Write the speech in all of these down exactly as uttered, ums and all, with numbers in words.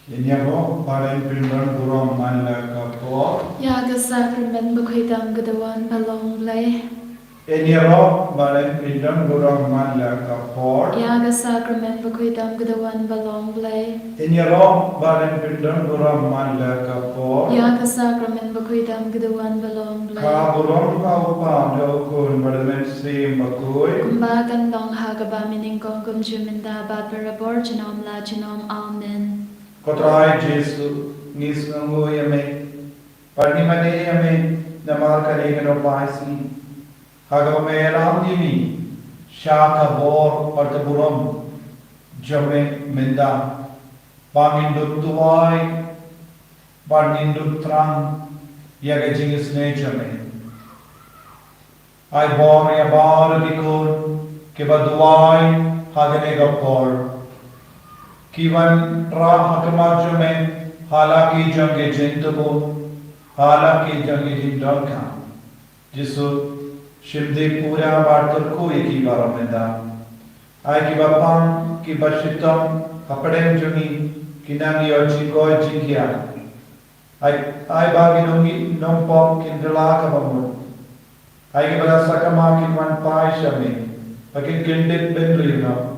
Ngin ïaroh ba ngin pyndon burom man la ka por. Ïa ka sakramen bakhuid tam ka dawan ba long Blei. Ngin ïaroh ba ngin pyndon burom man la ka por. Ïa ka sakramen bakhuid tam ka dawan ba long Blei. Ngin ïaroh ba ngin pyndon burom man la ka por. Ïa ka sakramen bakhuid tam ka dawan ba long Blei. Ka burom ha u Kpa, u Khun bad u Mynsiem Bakhuid. Kumba kan long ha kaba mynnyngkong, kumjuh mynta bad barabor junom la junom. Amen. Ko Trai Jisu, ngi sngewnguh ïa me bad ngi mane ïa me namar kane ka nongpynshitom. Ha kaba me ïalam ïa ngi sha ka bor bad ka burom jong me mynta, ba ngin dup duwai bad ngin dup thrang ïa ka jingisynei jong me. Ai bor ïa baroh ki khun kiba duwai ha kane ka por, ki wanrah ha khmat jong me ha la ki jong ki jingtbit, ha la ki jong ki jingdonkam. Jisu, shim dih pura bad kyrkhu ïa ki baroh mynta. Ai kiba pang, kiba shitom hapdeng jong ngi, kin nang ïoh jingkoit jingkhiah. Ai, ai ba ki nong, nongpop kin kylla kaba mut. Ai kiba la sakma kin wan phai sha me, ba kin kyndit bynriew noh.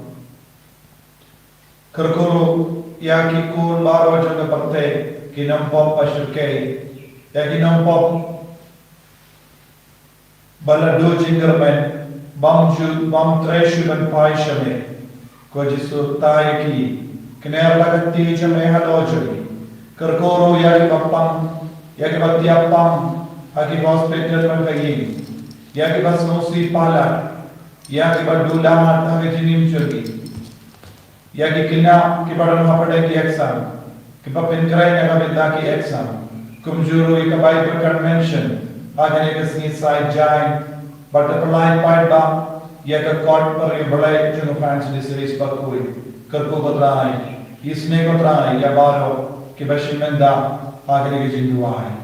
Kyrkhu ruh ïa ki khun baroh jong ka pyrthei, ki nongpop ba shyrkhei, ïa ki nongpop ba la duh jingkyrmen, bym ju, bym treh shuh ban phai sha me. Ko Jisu, thaw ïa ki, kner la ka kti jong me halor jong ki. Kyrkhu ruh ïa kiba pang, ïa kiba tiap pang ha ki hospital bad ha ki ïing, ïa kiba sngewsih palat, ïa kiba duh lahat ha ka jingim jong ki. Ïa ki khynnah kiba don hapdeng ki exam, kiba pynkhreh na ka bynta ki exam, kumjuh ruh ïa ka bai ka convention ha kane ka sngi Saitjaiñ, bad ka pynlait paidbah ïa ka kot bariewblei jong u Francis Xavier Bakhuid. Kyrkhu ko Trai, isynei ko Trai ïa baroh kiba shim bynta ha kane ka jingduwai.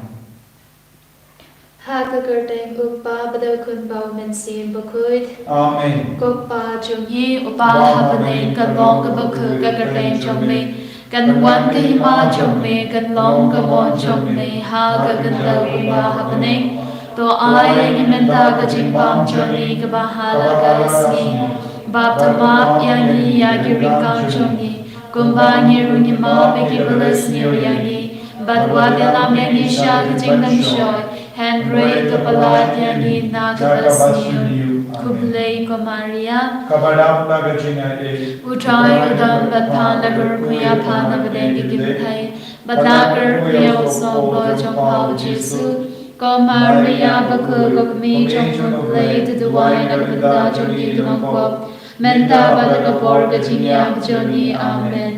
Ha ka kyrteng u Kpa bad u Khun bad u Mynsiem Bakhuid. Amen. Ko Kpa jong ngi uba ha bneng, kan long kaba khuid ka kyrteng jong me. Kan wan ka hima jong me, kan long ka mon jong me ha ka khyndew kumba ha bneng. To ai ïa ngi mynta ka jingbam jong ngi kaba ha la ka sngi. Bad to map ïa ngi ïa ki ryngkang jong ngi, kumba ngi ruh ngi map ïa kiba la sniew ïa ngi. Bad wat ïalam ïa ngi sha ka jingdum shoi, hynrei to pyllait ïa ngi na kaba sniew. Khublei ko Maria, kaba dap na ka jingaiei. U Trai u don bad pha, la kyrkhu ïa pha na pdeng ki kynthei, bad la kyrkhu ïa u sohbor jong pha u Jisu. Ko Maria bakhuid, ko kmie jong u Blei, to duwai na ka bynta jong ngi ki nongpop, mynta bad ha ka por ka jingïap jong ngi. Amen.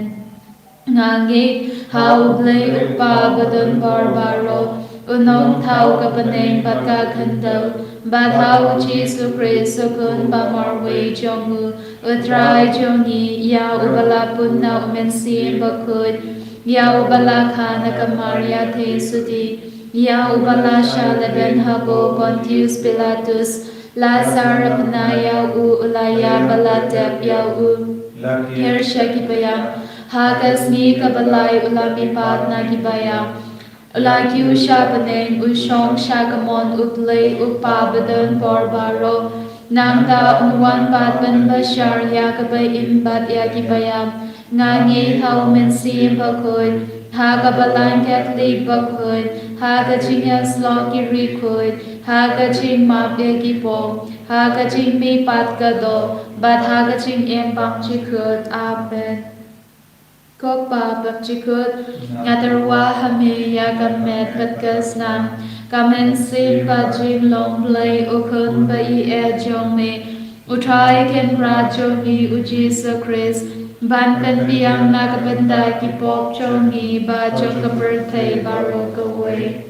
Nga ngeit ha u Blei u Kpa badonbor baroh, u nongthaw ka bneng bad ka khyndew, bad ha u Jisu Khrist u Khun ba marwei jong u, u Trai jong ngi, ïa uba la pun na u Mynsiem Bakhuid, ïa uba la kha na ka Maria Theisotti, ïa uba la shah lehbeiñ hapoh Pontius Pilatus, la sah rapna ïa u, u la ïap bad la tep ïa u, u la kher sha ki paidbah. Ha ka sngi kaba lai u la mihpat na ki paidbah. U la kiew sha bneng, u shong sha kamon u Blei u Kpa badonbor baroh. Nangta un wan pat ban bishar ïa kaba im bad ïa ki paidbah. Nga ngeit ha u Mynsiem Bakhuid, ha ka Balang Katholik bakhuid, ha ka jingïasyllok ki riewkhuid, ha ka jingmap ïa ki pop, ha ka jingmihpat ka doh, bad ha ka jingim bymjukut. Amen. Ko Kpa bymjukut, nga tyrwa ha me ïa ka met bad ka snam, ka mynsiem bad jinglong Blei u Khun ba ïeit jong me, u Trai Kynrad jong ngi u Jisu Khrist, ban pynbiang na ka bynta ki pop jong ngi bad jong ka pyrthei baroh kawei.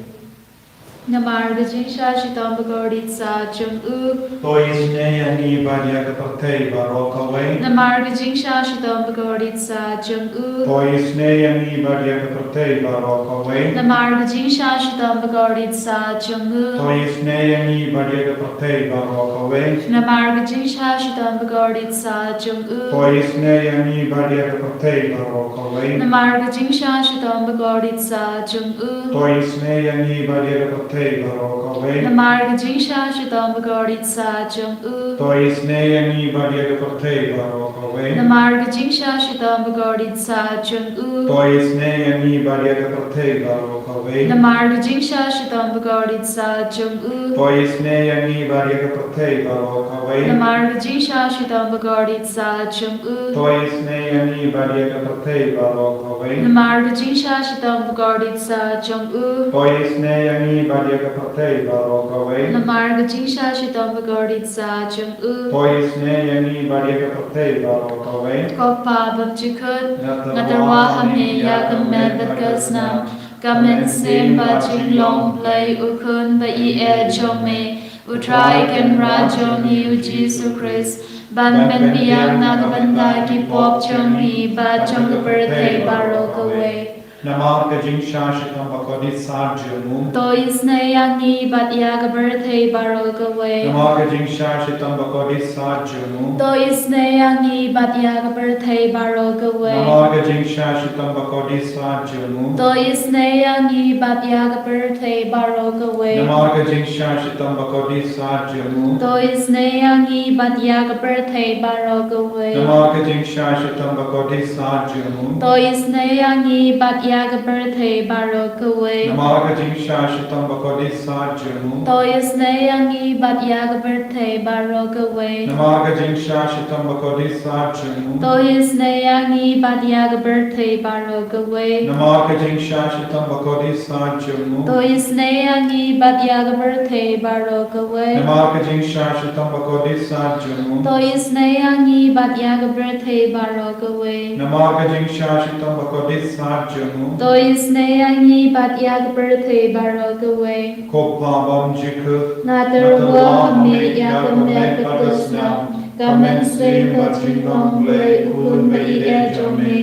Namar ka jingshah shitom bakordit sa jong u. To isynei ïa ngi bad ïa ka pyrthei baroh kawei. Namar ka jingshah shitom bakordit sa jong u. To isynei ïa ngi bad ïa ka pyrthei baroh kawei. Namar ka jingshah shitom bakordit sa jong u. To isynei ïa ngi bad ïa ka pyrthei baroh kawei. Namar ka jingshah shitom bakordit sa jong u. To isynei ïa ngi bad ïa ka pyrthei baroh kawei. Namar ka jingshah shitom bakordit sa jong u. To isynei ïa ngi bad ïa ka pyrthei baroh kawei. Namar ka jingshah shitom bakordit sa jong u. To isynei ïa ngi bad ïa ka pyrthei baroh kawei. Namar ka jingshah shitom bakordit sa jong u. To isynei ïa ngi bad ïa ka pyrthei baroh kawei. Namar ka jingshah shitom bakordit sa jong u. To isynei ïa ngi bad ïa ka pyrthei baroh kawei. Namar ka jingshah shitom bakordit sa jong u. To isynei ïa ngi bad ïa ka pyrthei baroh kawei. Namar ka jingshah shitom bakordit sa jong u. To isynei ïa ngi bad ïa ka pyrthei baroh kawei. Namar ka jingshah shitom bakordit sa jong u. To isynei ïa ngi bad ïa ka pyrthei baroh kawei. Ko Pa bymjukut, nga tyrwa ha me ïa ka met bad ka snam, ka mynsiem bad jinglong Blei u Khun ba ïeit jong me, U Trai Kynrad jong ngi U Jisu Khrist, ban pynbiang na ka bynta ki pop jong ngi bad jong ka pyrthei baroh kawei. Namar ka jingshah shitom bakordit sa jong u. To isynei ïa ngi bad ïa ka pyrthei baroh kawei. Namar ka jingshah shitom bakordit sa jong u. To isynei ïa ngi bad ïa ka pyrthei baroh kawei. Namar ka jingshah shitom bakordit sa jong u. To isynei ïa ngi bad ïa ka pyrthei baroh kawei. Namar ka jingshah shitom bakordit sa jong u. To isynei ïa ngi bad ïa ka pyrthei baroh kawei. Namar ka jingshah shitom bakordit sa jong u. To isynei ïa ngi bad ïa ka pyrthei baroh kawei. Namar ka jingshah shitom bakordit sa jong u. To isynei ïa ngi bad ïa ka pyrthei baroh kawei. Namar ka jingshah shitom bakordit sa jong u. To isynei ïa ngi bad ïa ka pyrthei baroh kawei. Namar ka jingshah shitom bakordit sa jong u. To isynei ïa ngi bad ïa ka pyrthei baroh kawei. Namar ka jingshah shitom bakordit sa jong u. To isynei ïa ngi bad ïa ka pyrthei baroh kawei. Namar ka jingshah shitom bakordit sa jong u. To isynei ïa ngi bad ïa ka pyrthei baroh kawei. Ko Pa bymjukut, nga tyrwa ha me ïa ka met bad ka snam, ka mynsiem bad jinglong Blei u Khun ba ïeit jong me,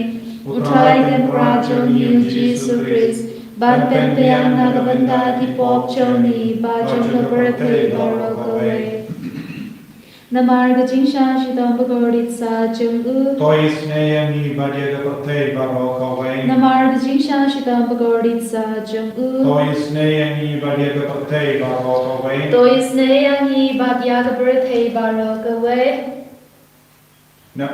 U Trai Kynrad jong ngi U Jisu Khrist, ban pynbiang na ka bynta ki pop jong ngi bad jong ka pyrthei baroh kawei. Namar ka jingshah shitom bakordit sa jong u. To isynei ïa ngi bad ïa ka pyrthei baroh kawei. Namar ka jingshah shitom bakordit sa jong u. To isynei ïa ngi bad ïa ka pyrthei baroh kawei. To isynei ïa ngi bad ïa ka pyrthei baroh kawei. Na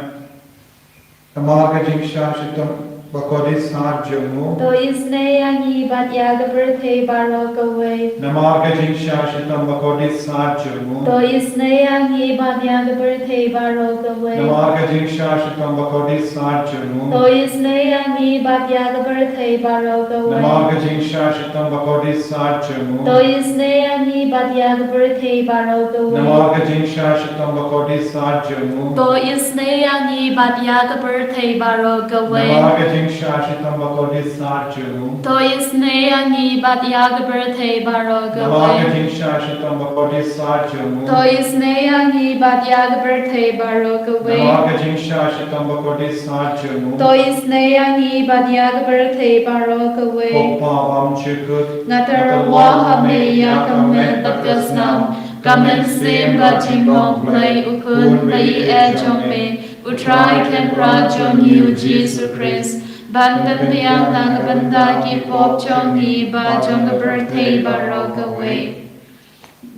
Namar ka jingshah shitom bakordit sa jong u. To isynei ïa ngi bad ïa ka pyrthei baroh kawei. Namar ka jingshah shitom bakordit sa jong u. To isynei ïa ngi bad ïa ka pyrthei baroh kawei. Namar ka jingshah shitom bakordit sa jong u. To isynei ïa ngi bad ïa ka pyrthei baroh kawei. Namar ka jingshah shitom bakordit sa jong u. To isynei ïa ngi bad ïa ka pyrthei baroh kawei. Namar ka jingshah shitom bakordit sa jong u. To isynei ïa ngi bad ïa ka pyrthei baroh kawei. Namar ka jingshah shitom bakordit sa jong u. To isynei ïa ngi bad ïa ka pyrthei baroh kawei. Namar ka jingshah shitom bakordit sa jong u. To isynei ïa ngi bad ïa ka pyrthei baroh kawei. Namar ka jingshah shitom bakordit sa jong u. To isynei ïa ngi bad ïa ka pyrthei baroh kawei. Ko Pa bymjukut, nga tyrwa ha me ïa ka met bad ka snam, ka mynsiem bad jinglong Blei u Khun ba ïeit jong me, U Trai Kynrad jong ngi U Jisu Khrist, ban pynbiang na ka bynta ki pop jong ngi bad jong ka pyrthei baroh kawei.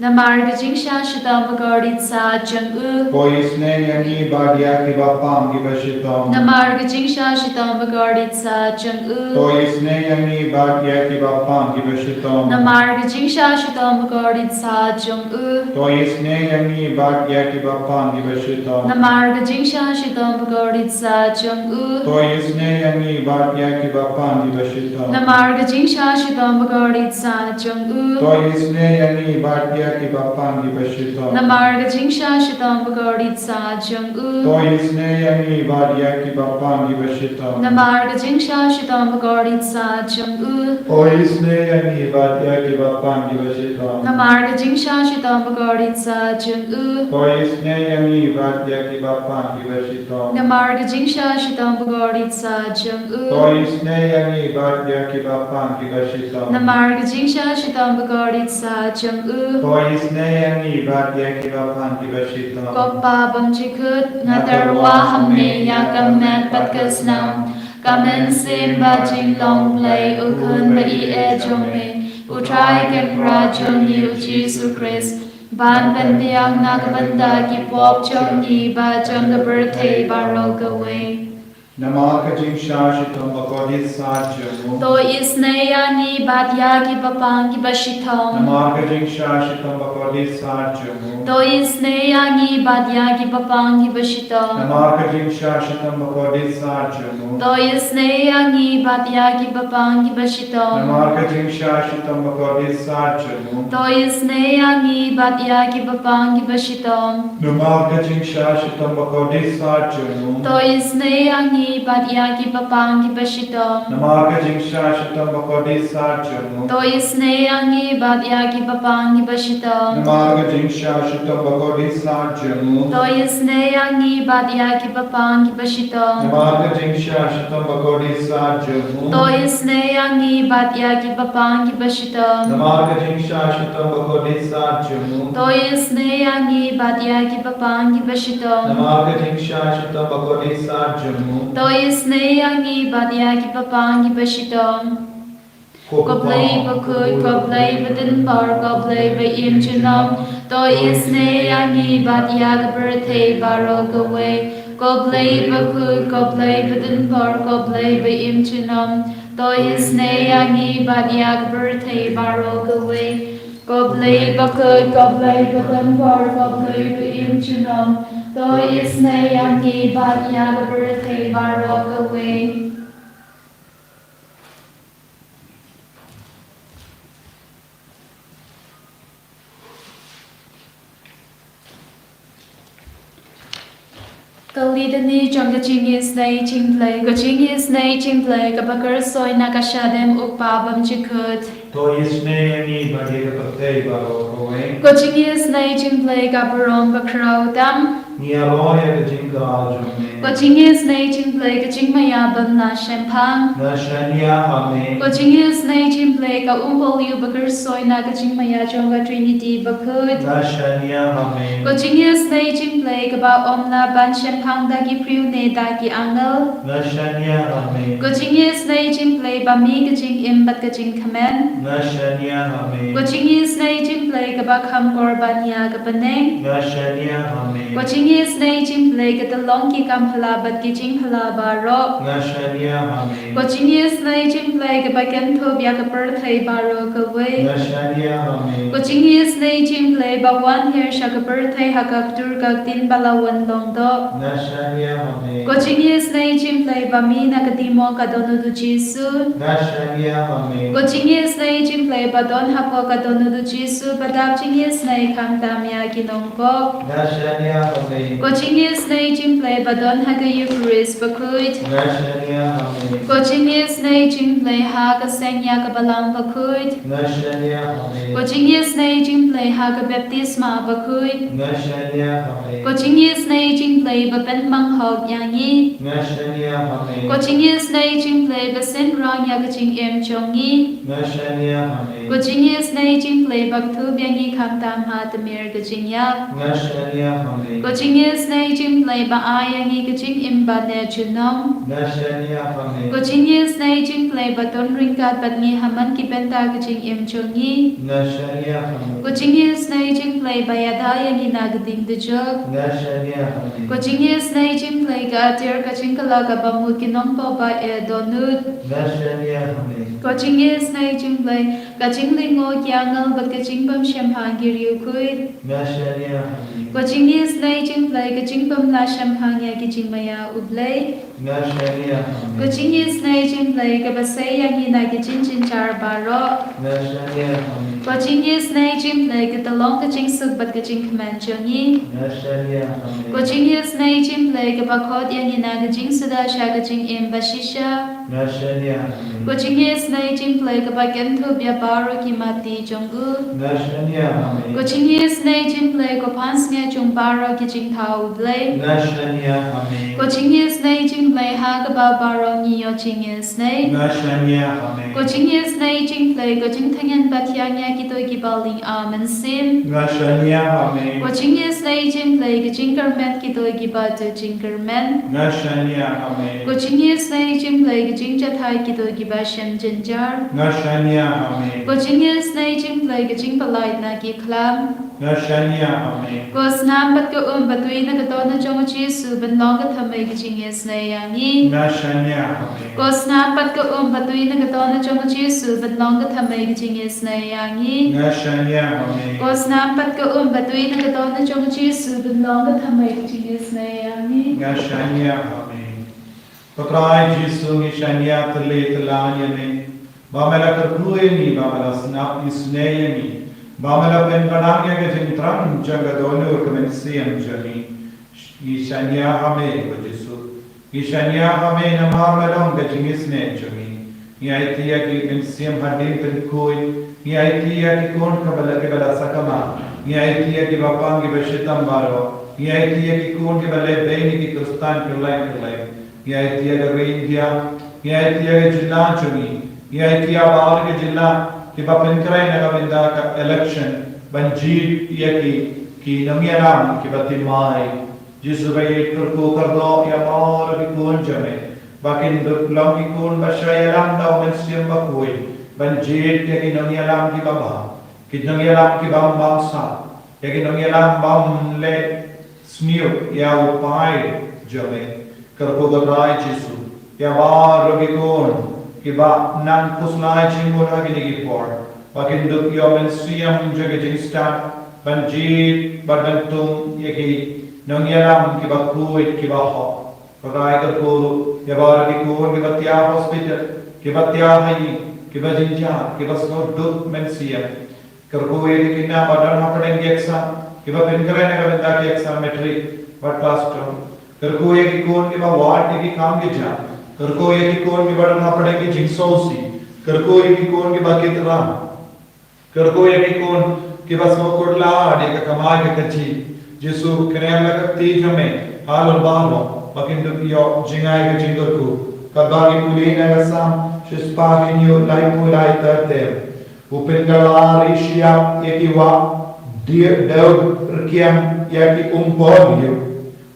Namar ka jingshah shitom bakordit sa jong u. To isynei ïa ngi bad ïa kiba pang kiba shitom. Namar ka jingshah shitom bakordit sa jong u. To isynei ïa ngi bad ïa kiba pang kiba shitom. Namar ka jingshah shitom bakordit sa jong u. To isynei ïa ngi bad ïa kiba pang kiba shitom. Namar ka jingshah shitom bakordit sa jong u. To isynei ïa ngi bad ïa kiba pang kiba shitom. Namar ka jingshah shitom bakordit sa jong u. To isynei ïa ngi bad ïa ïa kiba pang kiba shitom. Namar ka jingshah shitom ba kordit sah jong u. To isynei ïa ngi bad ïa kiba pang kiba shitom. Namar ka jingshah shitom ba kordit sah jong u. To isynei ïa ngi bad ïa kiba pang kiba shitom. Namar ka jingshah shitom ba kordit sah jong u. To isynei ïa ngi bad ïa kiba pang kiba shitom. Namar ka jingshah shitom ba kordit sah jong u. To isynei ïa ngi bad ïa kiba pang kiba shitom. Namar ka jingshah shitom ba kordit sah jong u. To isynei ïa ngi bad ïa kiba pang kiba shitom. Ko Pa bymjukut, nga tyrwa ha me ïa ka met bad ka snam, ka mynsiem bad jinglong Blei, U Khun ba ïeit jong me, U Trai Kynrad jong ngi U Jisu Khrist, ban pynbiang na ka bynta ki pop jong ngi bad jong ka pyrthei baroh kawei. Namar ka jingshah shitom ba kordit sah jong u. To isynei ïa ngi bad ïa kiba pang kiba shitom. Namar ka jingshah shitom ba kordit sah jong u. To isynei ïa ngi bad ïa kiba pang kiba shitom. Namar ka jingshah shitom ba kordit sah jong u. To isynei ïa ngi bad ïa kiba pang kiba shitom. Namar ka jingshah shitom ba kordit sah jong u. To isynei ïa ngi bad ïa kiba pang kiba shitom. Namar ka jingshah shitom ba kordit sah jong u. To isynei ïa ngi bad ïa kiba pang kiba shitom. Namar ka jingshah shitom ba kordit sah jong u. To isynei ïa ngi bad ïa kiba pang kiba shitom. Namar ka jingshah shitom ba kordit sah jong u. To isynei ïa ngi bad ïa kiba pang kiba shitom. Namar ka jingshah shitom ba kordit sah jong u. To isynei ïa ngi bad ïa kiba pang kiba shitom. Namar ka jingshah shitom ba kordit sah jong u. To isynei ïa ngi bad ïa kiba pang kiba shitom. Namar ka jingshah shitom ba kordit sah jong u. To isynei ïa ngi bad ïa kiba pang kiba shitom. Ko Blei bakhuid, ko Blei badonbor, ko Blei ba im junom, to isynei ïa ngi bad ïa ka pyrthei baroh kawei. Ko Blei bakhuid, ko Blei badonbor, ko Blei ba im junom, to isynei ïa ngi bad ïa ka pyrthei baroh kawei. Ko Blei bakhuid, ko Blei badonbor, ko Blei ba im junom, to isynei ïa ngi bad ïa ka pyrthei baroh kawei. Ka litany jong ka jingisynei jong U Blei. Ka jingisynei jong U Blei kaba kyrsoi na ka shadem U Kpa bymjukut. To isynei ïa ngi bad ïa ka pyrthei baroh kawei. Ka jingisynei jong U Blei ka burom bakhraw tam. Ngi ïaroh ïa ka jingkyrkhu jong me. Ka jingisynei jong U Blei ka jingmaïa bym lah shemphang. Nga shaniah ha me. Ka jingisynei jong U Blei ka umpohliew bakyrsoi na ka jingmaïa jong ka Trinity bakhuid. Nga shaniah ha me. Ka jingisynei jong U Blei kaba ym lah ban shemphang da ki briew ne da ki angel. Nga shaniah ha me. Ka jingisynei jong U Blei ba mih ka jingim bad ka jingkmen. Nga shaniah ha me. Ka jingisynei jong U Blei kaba kham kor ban ïa ka bneng. Nga shaniah ha me. Ka jingisynei jong U Blei ka tyllong ki kam phylla bad ki jingphylla baroh. Nga shaniah ha me. Ka jingisynei jong U Blei kaba kynthup ïa ka pyrthei baroh kawei. Nga shaniah ha me. Ka jingisynei jong U Blei ba wan hiar sha ka pyrthei ha ka ktur ka ktien ba la wan long doh. Nga shaniah ha me. Ka jingisynei jong U Blei ba mih na ka dimo ka don u Jisu. Nga shaniah ha me. Ka jingisynei jong U Blei ba don hapoh ka don u Jisu ba dap jingisynei khamtam ïa ki nongpop. Nga shaniah ha me. Ka jingisynei jong U Blei ba don ha ka Eucharist bakhuid. Nga shaniah ha me. Ka jingisynei jong U Blei ha ka seng ïa ka Balang bakhuid. Nga shaniah ha me. Ka jingisynei jong U Blei ha ka baptisma bakhuid. Nga shaniah ha me. Ka jingisynei jong U Blei ba pynbang hok ïa ngi. Nga shaniah ha me. Ka jingisynei jong U Blei ba synran ïa ka jingim jong ngi. Nga shaniah ha me. Ka jingisynei jong U Blei ba kthup ïa ngi khamtam ha tmier ka jingïap. Nga shaniah ha me. Ka jingisynei jong U Blei ba ai ïa ngi ka jingim ba neh junom. Nga shaniah ha me. Ka jingisynei jong U Blei ba don ryngkat bad ngi ha man ki bynta ka jingim jong ngi. Nga shaniah ha me. Ka jingisynei jong U Blei ba ïada ïa ngi na ka ding dujok. Nga shaniah ha me. Ka jingisynei jong U Blei ka atiar ka jingkylla kaba mut ki nongpop ba eh dohnud. Nga shaniah ha me. Ka jingisynei jong U Blei ka jinglyngngoh ki angel bad ka jingbymshemphang ki riewkhuid. Nga shaniah ha me. Ka jingisynei jong U Blei ka jingbymlah shemphang ïa ki jingmaïa U Blei. Nga shaniah ha me. Ko jingisynei jong U Blei kaba sei ïa ngi na ki jingjynjar baroh. Nga shaniah ha me. Ko jingisynei jong U Blei ka long ka jingsuk bad ka jingkmen jong ngi. Nga shaniah ha me. Ko jingisynei jong U Blei kaba khot ïa ngi na ka jingsuda sha ka jingim bashisha. Nga shaniah ha me. Ko jingisynei jong U Blei kaba kynthup ïa baroh ki mati jong u. Nga shaniah ha me. Ko jingisynei jong U Blei ko pansngiat jong baroh ki jingthaw U Blei. Nga shaniah ha me. Ko jingisynei jong U Blei ha kaba baroh ngi ïoh jingisynei. Nga shaniah ha me. Ko jingisynei jong U Blei ko jingthngan ba thiang ïa kito kiba ling amen sim. Nga shaniah ha me. Ko jingisynei jong U Blei ka jingkyrmen kito kiba tu jingkyrmen. Nga shaniah ha me. Ko jingisynei jong U Blei ka jingjahthait kito kiba shem jynjar. Nga shaniah ha me. Ko jingisynei jong U Blei ka jingpyllait na ki khlam. Nga shaniah ha me. Ko snam bad ka um ba tui na ka dohnud jong u Jisu ban long ka thymmei ka jingisynei ïa ngi. Nga shaniah ha me. Ko snam bad ka um ba tui na ka dohnud jong u Jisu ban long ka thymmei ka jingisynei ïa ngi. Nga shaniah ha me. Ko snam bad ka um ba tui na ka dohnud jong u Jisu ban long ka thymmei ka jingisynei ïa ngi. Nga shaniah ha me. Ko Trai Jisu ngi shaniah tylli tyllan ïa me. Ba me la kyrkhu ïa ngi, ba me la sngap isynei ïa ngi. Ba me la pynpaw ïa ka jingthrang jong ka dohnud ka mynsiem jong ngi. Ngi shaniah ha me ko Jisu. Ngi shaniah ha me namar me long ka jingisynei jong ngi. Ngi aiti ïa ki mynsiem hadien pynkhuid. Ngi aiti ïa ki khun kiba la, kiba la sakma. Ngi aiti ïa kiba pang kiba shitom baroh. Ngi aiti ïa ki khun kiba leh beiñ ïa ki Khristan kylleng kylleng. Ngi aiti ïa ka ri India. Ngi aiti ïa ka jylla jong ngi. Ngi aiti ïa baroh ki jylla kiba pynkhreh na ka bynta ka election ban jied ïa ki, ki nongïalam kiba thymmai. Jisu ba ïeit, kyrkhu kyrdoh ïa baroh ki khun jong me ba kin long ki khun ba shah ïalam da u Mynsiem Bakhuid ban jied ïa ki nongïalam kiba bha, ki nongïalam kiba bamsap, ïa ki nongïalam bym leh sniew ïa u paid jong me. Kyrkhu ko Trai Jisu ïa baroh ki khun kiba nang khuslai jingmut ha kine ki por ba kin dup ïa u mynsiem jong ka jingstad ban jied bad ban tung ïa ki nongïalam kiba khuid kiba hok. Ko Trai kyrkhu ïa baroh ki khun kiba thiah hospital, kiba thiah ha ïing, kiba jynjar, kiba sngewduk mynsiem. Kyrkhu ïa ki khynnah ba don hapdeng ki exam, kiba pynkhreh na ka bynta ki exam matric bad class twelve. Kyrkhu ïa ki khun kiba wad ïa ki kam ki jam. Kyrkhu ïa ki khun kiba don hapdeng ki jingsngewsih. Kyrkhu ïa ki khun kiba kit ram. Kyrkhu ïa ki khun kiba sngewkhuslai ïa ka kamai ka kajih. Jisu, kren ïa ka kti jong me halor baroh ba kin dup ïoh jngai ka jingkyrkhu. Katba ngi pule na ka Salm shispah hynñiew laiphew lai ter ter. U pynkylla ri shyiap ïa ki wah, die dew rkiang ïa ki um bor ïew.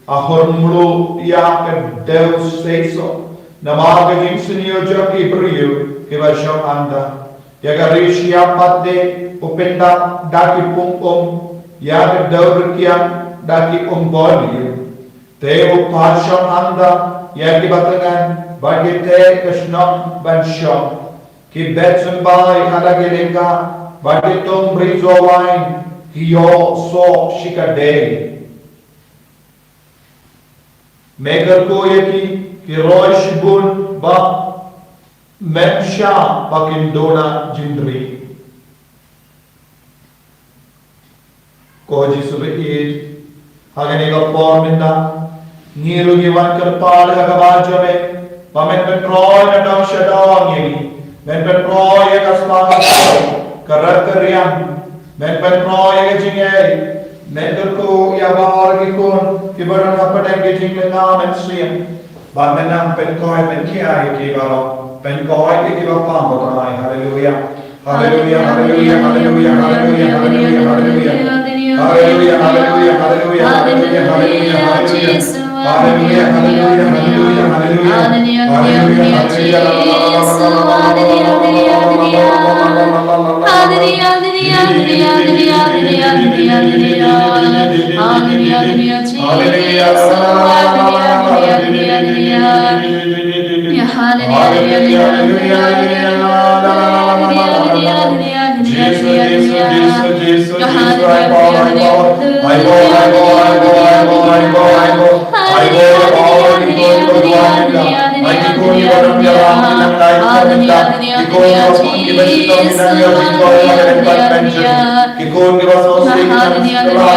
A hur mluh ïa ka dew seisoh namar ka jingsniew jong ki briew kiba shong anda. Ïa ka ri shyiap pat de u pynda da ki pung um, ïa ka dew rkiang da ki um bor ïew. Te u pat shong anda ïa kiba thngan bad ki teh ka shnong ban shong. Ki bet symbai ha la ki lyngkha bad ki tum briew wain ki ïoh soh shikatdei. Me kyrkhu ïa ki, ki roi shibun ba mem shah ba kin duh jingri. Ko Jisu ba ïeit, ha kane ka por mynta ngi ruh ngi wan kyrpad ha ka bar jong me ba men pynroi na dong sha dong ïa ngi. Men pynroi ïa ka sma ka rep ka riang. Men pynroi ïa ka jingngeit. Men kyrkhu ïa baroh ki khun kiba don hapdeng ki jinglyngngoh mynsiem. Ba men nang pynkhuid pynkhiah ïa ki baroh, pynkhuid ïa ki ba pang, ko Trai. Haleluia. Haleluia, haleluia, haleluia, haleluia, haleluia, haleluia. Haleluia, haleluia, haleluia, haleluia, haleluia, haleluia. Haleluia, haleluia, haleluia, haleluia. Haleluia, haleluia. Haleluia. Jisu, Jisu, Jisu, Jisu, Jisu, ai Paul, ai Paul, ai Paul, ai Paul. Ki khun kiba nang ïalam ki nang dai jingmut, ki khun kiba sngewsih ki nang ïoh jingkoit ha ka department jong ki, ki khun kiba sngewsih ki nang kylla,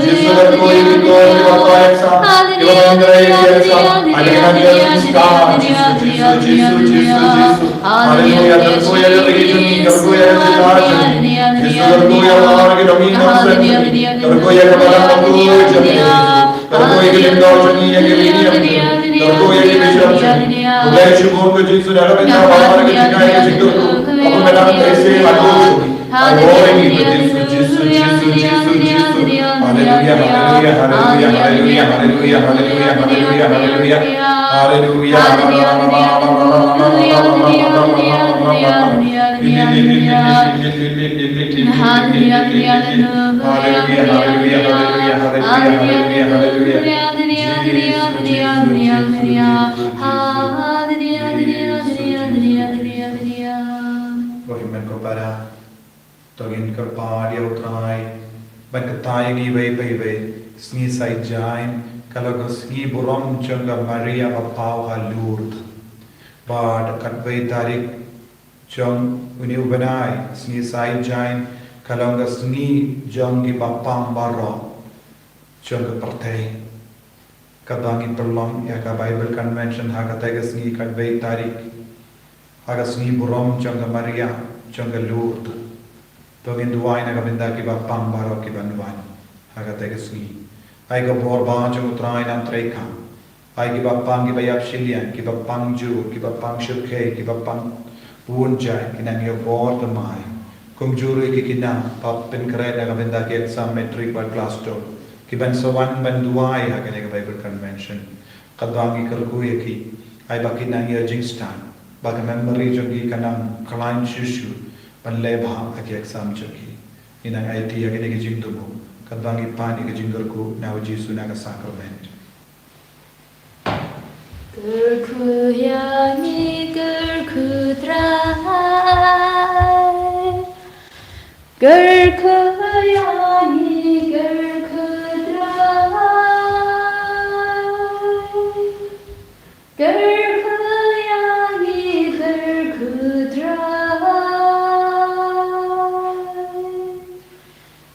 Jisu, kyrkhu ïa ki khun kiba koh exam, kiba nang trei ïa ki exam, ai ba ki nang ïoh jingstad, Jisu, Jisu, Jisu, Jisu, Jisu. Haleluya, kyrkhu ïa ka ri jong ngi, kyrkhu ïa ka jylla jong ngi. Jisu, kyrkhu ïa la ki dong ïing dong sem jong ngi, kyrkhu ïa kaba dang bakhuid jong ngi. Kyrkhu ïa ki jingdoh jong ngi, ïa ki ri jong ngi. Kyrkhu ïa ki bishop jong ngi. Khublei shibun ko Jisu na ka bynta ba ka jingkyrkhu, ka bynta ka jingkyrkhu. Ai ba ngi ko Jisu, Jisu, Jisu, Jisu, Jisu. Haleluya, haleluya, haleluya, haleluya, haleluya, haleluya, haleluya, haleluya. Haleluya. Haleluya, haleluya, haleluya, haleluya, haleluya, haleluya, haleluya, haleluya. Jisu, Jisu, Jisu, Jisu, Jisu. Ko hynmen ko para, to ngin kyrpad ïa U Trai ban kyntiew ïa ngi iwei pa iwei. Sngi Saint John ka long ka sngi burom jong ka Maria ba paw ha Lourdes. Bad katwei tarik jong une u bnai, sngi Saint John ka long ka sngi jong kiba pang baroh jong ka pyrthei. Kaba ngi pynlong ïa ka Bible Convention ha katei ka sngi katwei tarik, ha ka sngi burom jong ka Maria jong ka Lourdes. To ngin duwai na ka bynta kiba pang baroh kiban wan ha katei ka sngi. Ai ka bor ba jong U Trai nang trei kham. Ai kiba pang, kiba ïap shiliang, kiba pang jur, kiba pang shyrkhei, kiba pang bun jait, ki nang ïoh bor thymmai. Kumjuh ruh ïa ki khynnah ba pynkhreh na ka bynta ki exam matric bad klas twelve, kiban sa wan ban duwai ha kane ka Bible Convention. Katba ngi kyrkhu ïa ki, ai ba ki nang ïoh jingstad, ba ka memory jong ki kan nang khlaiñ shuh shuh ban leh bha ha ki exam jong ki. Ngi nang aiti ïa kine ki jingthmu katba ngi pan ïa ka jingkyrkhu na U Jisu na ka sakrament. Kyrkhu ïa ngi, kyrkhu Trai. Kyrkhu ïa ngi, kyrkhu Trai. Kyrkhu ïa ngi, kyrkhu Trai.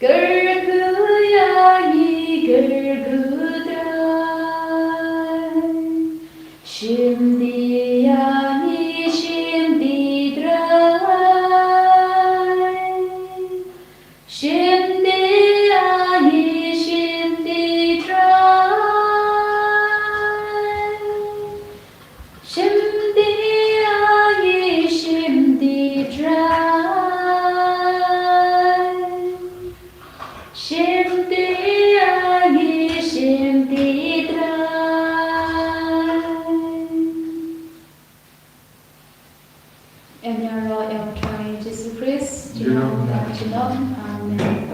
Kyrkhu ïa ngi, kyrkhu Trai. Shim ti ïa ngi, shim ti Trai. Shim ti ïa ngi, shim ti Trai. Shim ti ïa ngi, shim ti Trai. Shim ti ïa ngi, shim ti Trai. Em ïaroh ïa U Trai Jisu Khrist, junom bad junom. Amen.